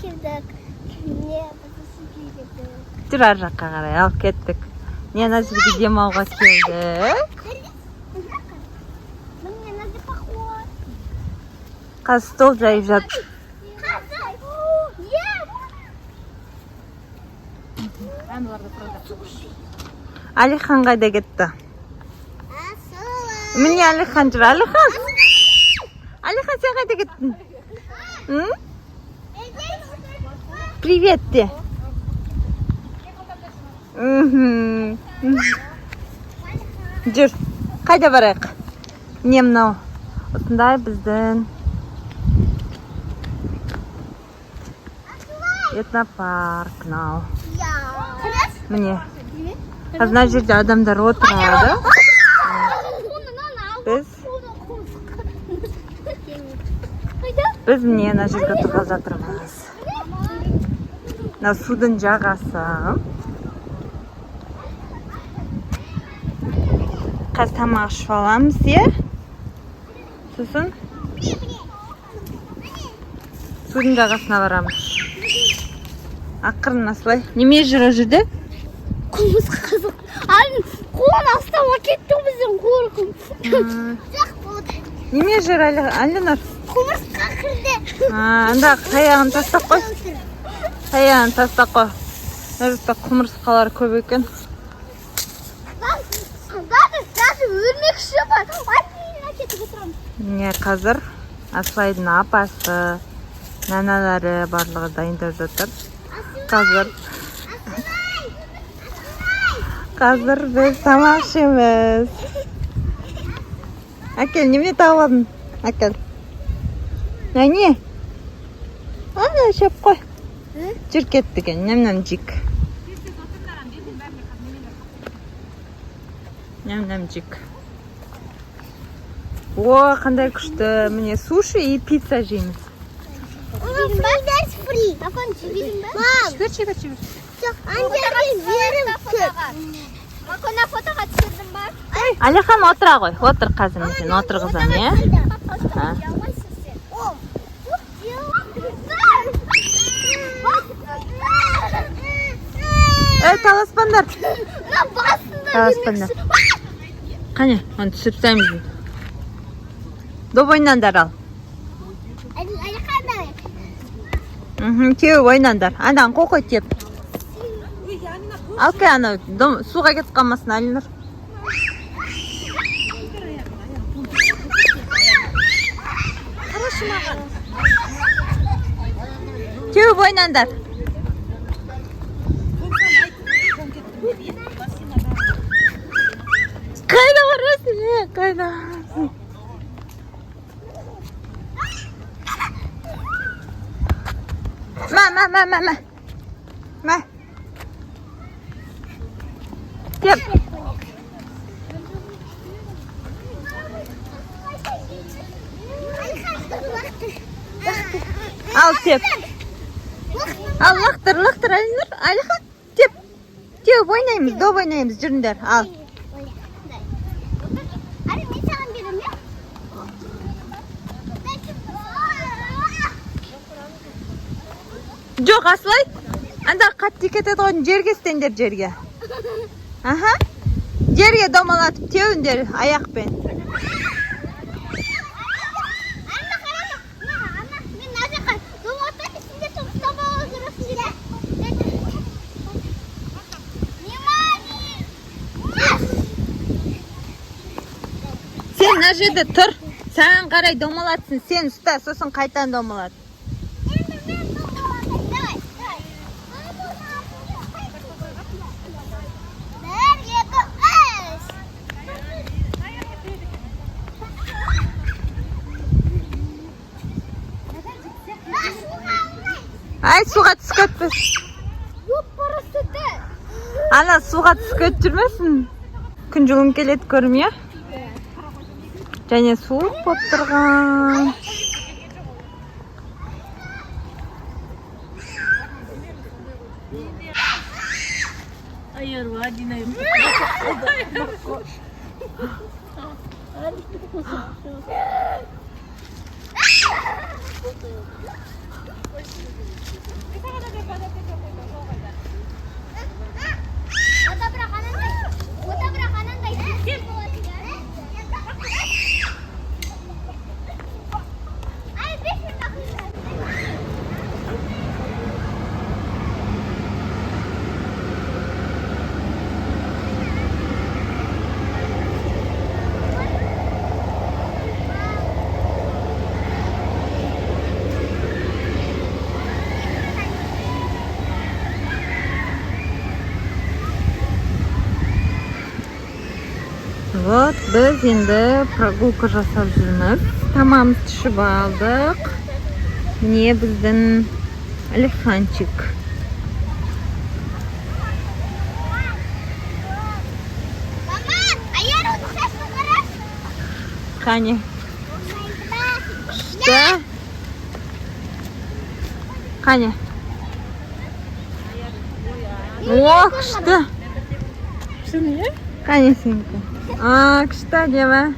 Келдік. Не, біз осы жерге келдік. Жүр ар жаққа қарай, ал кеттік. Міне, ана жерге демалуға келдік. Міне, мына поход. Қазір стол жайып жатыр. Қазір. Е! Әлихан қайда кетті? Асылы. Міне, Әлихан жүр. Әлихан! Әлихан, сен қайда кеттің? М? Привет де. Мхм. Жүр. Қайда барайық? Не, мынау? Осындай біздің этнопарк мынау. Міне. Қазір мына жерде адамдар отырады. Біз міне мына жерге отырғалы жатырмыз. Мына судың жағасы. Қазір тамақ ішіп аламыз, иә? Сосын судың жағасына барамыз. Ақырын, осылай. Неме жүр ол жерде? Құмырсқа қызық. Ай, қолын астама кетті біздің қорқым. Жоқ болды. Неме жүр, Әлинұр? Құмырсқа кірді. А, анда таяғын тастап қой. Таяғын тастап қой. Мына жақта құмырсқалар көп екен. Даже өрмекші бар. Ай, мен кетіп отырамын. Міне, қазір Асылайдың апасы, наналары барлығы дайындап жатыр. Қазір біз тамақ ішеміз. Әкел, немене тауып алдың? Әкел. Мына не? Ана, шөп қой. Жүр, кеттік енді, нәм-нәм жейік. Нәм-нәм жейік. О, қандай күшті. Міне, суши и пицца жейміз. Фри, фри. Апан, жібердің ба? Мам. Жібер, жібер, жібер. Жоқ, ана жерде жерім көп. Макона фотоға түсірдің ба? Әлихан, отыра ғой. Отыр, қазір мен сені отырғызамын, иә? Аха. Ұялмайсың сен. О. Ей, таласпаңдар. Мына басында Таласпаңдар. Қане, оны түсіріп тастаймыз. Доп ойнаңдар ал. Әлихан давай. Мхм, теуіп ойнаңдар. Андан қол қой, теп. Ал кел, анау суға кетіп қалмасын, Әлинұр. Теуіп ойнаңдар. Қайда барасың, е? Қайда барасың? Мә, мә, мә, мә, мә. Мә. Теп. Ал, теп. Ал, лақтыр, лақтыр, Әлинұр. Әлихан, теп. Теуіп ойнаймыз, доп ойнаймыз, жүріңдер. Ал. Әре, мен саған беремін, иә? Жоқ, Асылай. Анда қатты кетеді ғой, жерге істеңдер, жерге. Аха. Жерге домалатып теуіңдер аяқпен. Ана, қарама. Мына, ана, мен мына жаққа домалатайын, сендер соны ұстап алып жүресіңдер. Внимание! Сен мына жерде тұр. Саған қарай домалатсын. Сен ұста, сосын қайтадан домалат. Енді мен домалатайын. Давай, давай. Бір, екі, үш. Ай, суға түсіп кетпес. Yok parası da. Ана суға түсіп кетіп жүрмесін. Күн жылынып келеді көрім, иә? Және суық болып тұрған. Ота, бірақ анандай. Ота, бірақ анандай. Кел. Ай, 5 минут. Вот біз енді прогулка жасап жүрміз. Тамағымызды ішіп алдық. Міне, біздің Алиханчик. Мама, Аярудың шашын қарашы. Қане, күшті. Қане. О, күшті. Қане, сенікі? А, күшті, әдемі.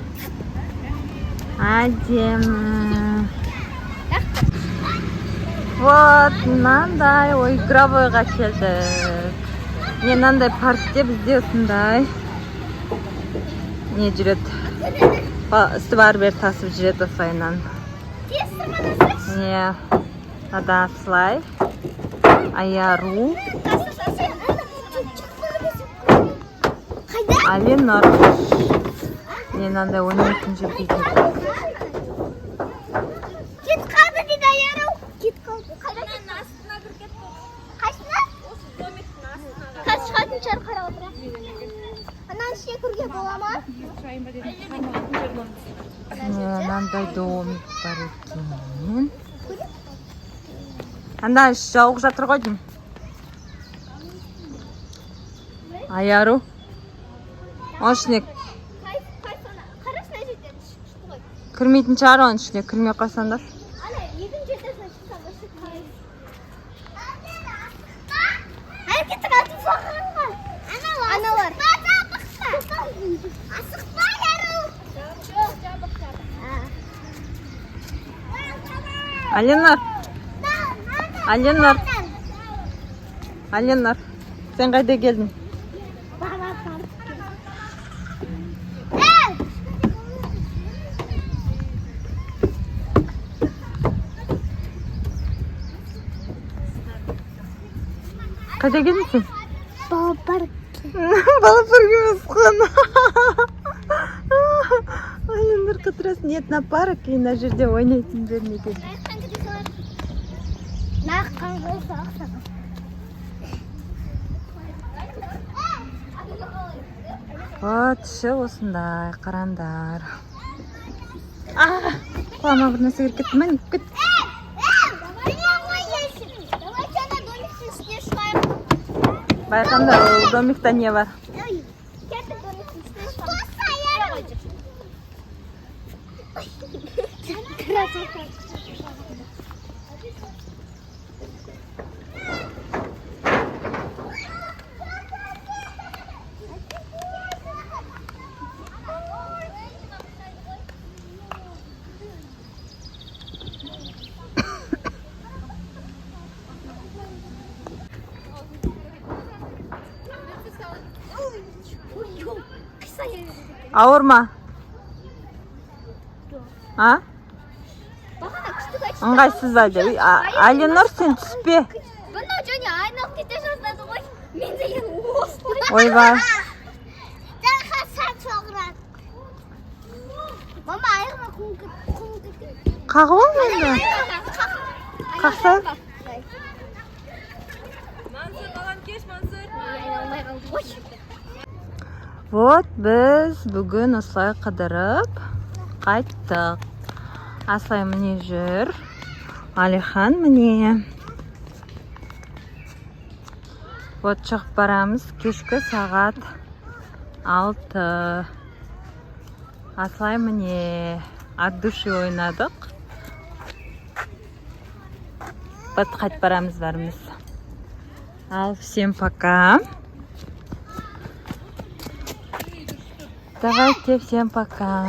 Әдемі. Вот, мынандай ой, игровойға келдік. Міне, мынандай паркте бізде осындай не жүреді. Үсті бар бері тасып жүреді осылайынан. Тез сырғанасың. Міне, ада осылай. Аяру, Қайда? Алинұр. Міне, мынандай ойнайтын жерге келдік. Кет қалды дейді Аяру. Кет қалды. Қайда кетті? Астына кіріп кетті. Қайсына? Осы домиктің астына. Қазір шығатын шығар, қарап отырайық. Ананың ішіне кіруге бола ма? Міне, мынандай домик бар екен. Анда іші жауық жатыр ғой деймін. Аяру. Оның ішіне Қарашы, мына жерден күшті ғой. Кірмейтін шығар оның ішіне, кірмей қойсаңдар. Ана екінші этаждан шықсаң, вообще кайф. Ай, кеттік алтын соғанға. Аналар. Асықпа, Аяру. Жоқ, жабық, жабық. Алинұр, Алинұр, Алинұр. Сен қайда келдің? Бала паркке. Ей! Қайда келдің сен? Бала паркке. Бала парк емес қой. Алинұр қыдырасың. Нет, на парк и мына жерде ойнайтын жеріне келдік. Нақ саған. Вот, іші осындай, қараңдар. А, құлағыма бір нәрсе кіріп кетті ма? Не кетті? Давайте ана домиктің үстіне шығайық. Байқаңдар, ол домикта не бар? Ой, кеттік, домиктің үстіне шығайық. Красота. Ауыр ма? А? Бағана күшті қайтты. Ыңғайсыз ба деп. Алинұр, сен түспе. Бұнау және айналып кете жаздады ғой. Мен деген осылай. Ойбай. Сәл соғырады. Мама, аяғыма құм кеткен. Қағып ал енді. Қақса? Мансұр, балам, кеш, Мансұр. Айналмай қалды ғой. Вот, біз бүгін осылай қыдырып қайттық. Асылай міне жүр. Алихан міне. Вот, шығып барамыз кешкі сағат 6. Асылай міне, от души ойнадық. Вот, қайтып барамыз бәріміз. Ал, всем пока. Давайте, всем пока.